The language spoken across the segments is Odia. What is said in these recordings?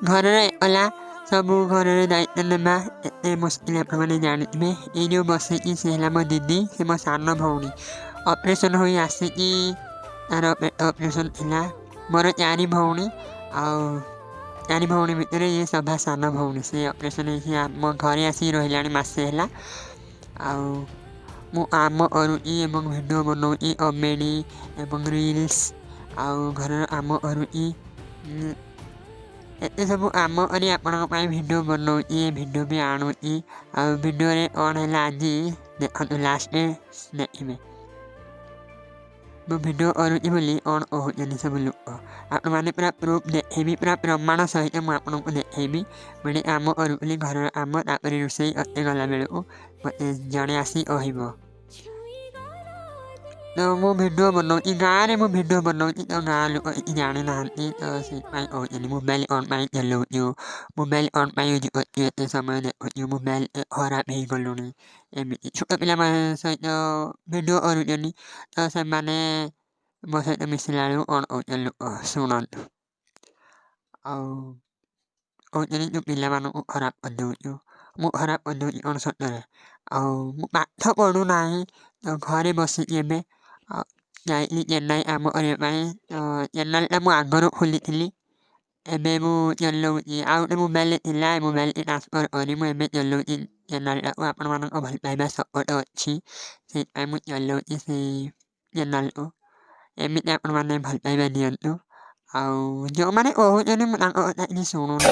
ଘରର ଏକଲା, ସବୁ ଘରର ଦାୟିତ୍ୱ ନେବା ଏତେ ମୁସ୍କିଲ, ଆପଣମାନେ ଜାଣିଥିବେ। ଏଇ ଯେଉଁ ବସିଛି ସେ ହେଲା ମୋ ଦିଦି, ସେ ମୋ ସାନ ଭଉଣୀ। ଅପରେସନ୍ ହୋଇ ଆସିକି, ତାର ପେଟ ଅପରେସନ୍ ଥିଲା। ମୋର ଚାରି ଭଉଣୀ, ଆଉ ଚାରି ଭଉଣୀ ଭିତରେ ଇଏ ସଭା ସାନ ଭଉଣୀ। ସେ ଅପରେସନ୍ ହେଇକି ଆମ ଘରେ ଆସିକି ରହିଲାଣି ମାସେ ହେଲା। ଆଉ ମୁଁ କାମ କରୁଛି ଏବଂ ଭିଡ଼ିଓ ବନାଉଛି, କମେଡ଼ି ଏବଂ ରିଲ୍ସ, ଆଉ ଘରର କାମ କରୁଛି। ଏତେ ସବୁ କାମ କରି ଆପଣଙ୍କ ପାଇଁ ଭିଡ଼ିଓ ବନାଉଛି, ଭିଡ଼ିଓ ବି ଆଣୁଛି। ଆଉ ଭିଡ଼ିଓରେ କ'ଣ ହେଲା ଆଜି ଦେଖନ୍ତୁ, ଲାଷ୍ଟରେ ଦେଖିବେ। ମୁଁ ଭିଡ଼ିଓ କରୁଛି ବୋଲି କ'ଣ କହୁଛନ୍ତି ସବୁ ଲୋକ, ଆପଣମାନେ ପୁରା ପ୍ରୁଫ୍ ଦେଖେଇବି, ପୁରା ପ୍ରମାଣ ସହିତ ମୁଁ ଆପଣଙ୍କୁ ଦେଖେଇବି। ମୁଁ ଏଠି କାମ କରୁଥିଲି, ଘରର କାମ, ତାପରେ ରୋଷେଇ କରତେ ଗଲାବେଳକୁ ମୋତେ ଜଣେ ଆସି କହିବ ତ ମୁଁ ଭିଡ଼ିଓ ବନାଉଛି। ଗାଁରେ ମୁଁ ଭିଡ଼ିଓ ବନାଉଛି ତ ଗାଁ ଲୋକ କିଛି ଜାଣିନାହାନ୍ତି, ତ ସେଇଥିପାଇଁ କହୁଛନ୍ତି ମୋବାଇଲ କ'ଣ ପାଇଁ ଚଲାଉଛୁ, ମୋବାଇଲ କ'ଣ ପାଇଁ ୟୁଜ୍ କରୁଛୁ, ଏତେ ସମୟ ଦେଖୁଛୁ, ମୋବାଇଲ ଖରାପ ହେଇଗଲୁଣି। ଏମିତି ଛୋଟ ପିଲାମାନଙ୍କ ସହିତ ଭିଡ଼ିଓ କରୁଛନ୍ତି, ତ ସେମାନେ ମୋ ସହିତ ମିଶିଲା ବେଳକୁ କ'ଣ କହୁଛନ୍ତି ଲୋକ ଶୁଣନ୍ତୁ। ଆଉ କହୁଛନ୍ତି ତୁ ପିଲାମାନଙ୍କୁ ଖରାପ କରିଦେଉଛୁ। ମୁଁ ଖରାପ କରିଦେଉଛି କ'ଣ ସତରେ? ଆଉ ମୁଁ ପାଠ ପଢ଼ୁନାହିଁ ତ, ଘରେ ବସିକି। ଏବେ ଆଉ ଯାଇଥିଲି ଚେନ୍ନାଇ କାମ କରିବା ପାଇଁ। ତ ଚ୍ୟାନେଲ୍ଟା ମୁଁ ଆଗରୁ ଖୋଲିଥିଲି, ଏବେ ମୁଁ ଚଲାଉଛି। ଆଉ ଗୋଟେ ମୋବାଇଲ ଥିଲା, ଏ ମୋବାଇଲଟି ଟ୍ରାନ୍ସଫର୍ କରି ମୁଁ ଏବେ ଚଲାଉଛି ଚ୍ୟାନେଲ୍ଟାକୁ। ଆପଣମାନଙ୍କ ଭଲ ପାଇବା, ସପୋର୍ଟ ଅଛି, ସେଇଥିପାଇଁ ମୁଁ ଚଲାଉଛି ସେଇ ଚ୍ୟାନେଲ୍କୁ। ଏମିତି ଆପଣମାନେ ଭଲ ପାଇବା ଦିଅନ୍ତୁ। ଆଉ ଯେଉଁମାନେ କହୁଛନ୍ତି, ମୁଁ ତାଙ୍କ କଥା କିଛି ଶୁଣୁନି।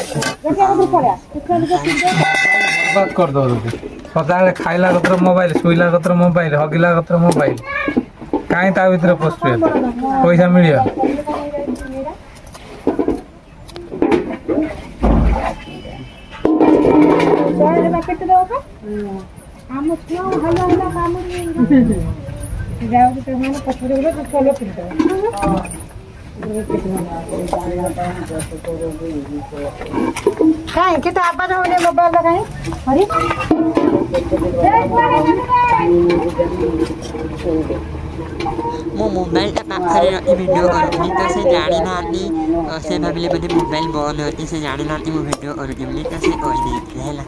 ବର୍ବାଦ କରିଦବ ତୋତେ। ସଦାବେଳେ ଖାଇଲା କତିର ମୋବାଇଲ, ଶୋଇଲା କତିର ମୋବାଇଲ, ହଗିଲା କତିର ମୋବାଇଲ। କାହିଁ ତା ଭିତରେ ପଶୁଛୁ ଏତେ? ପଇସା ମିଳିବ? ଆମ ଛୁଆ ଭଲ ହେଲା କାମୁଡ଼ି ଯାଉଛି, ସେମାନେ ପଛରେ ଗଲେ ଚଲ ପିଟିଦେବ। କାହିଁ କେତେ ଆବାଜ ହଉନି ମୋବାଇଲଟା କାହିଁ ହରି? ମୁଁ ମୋବାଇଲଟା ପାଖରେ ରଖି ଭିଡ଼ିଓ କରୁଥିଲି ତ ସେ ଜାଣିନାହାନ୍ତି। ସେ ଭାବିଲେ ବୋଧେ ମୋବାଇଲ ବନ୍ଦ ଅଛି। ସେ ଜାଣିନାହାନ୍ତି ମୁଁ ଭିଡ଼ିଓ କରୁଛି ବୋଲି, ତ ସେ କହିଦେଇଥିଲେ ହେଲା।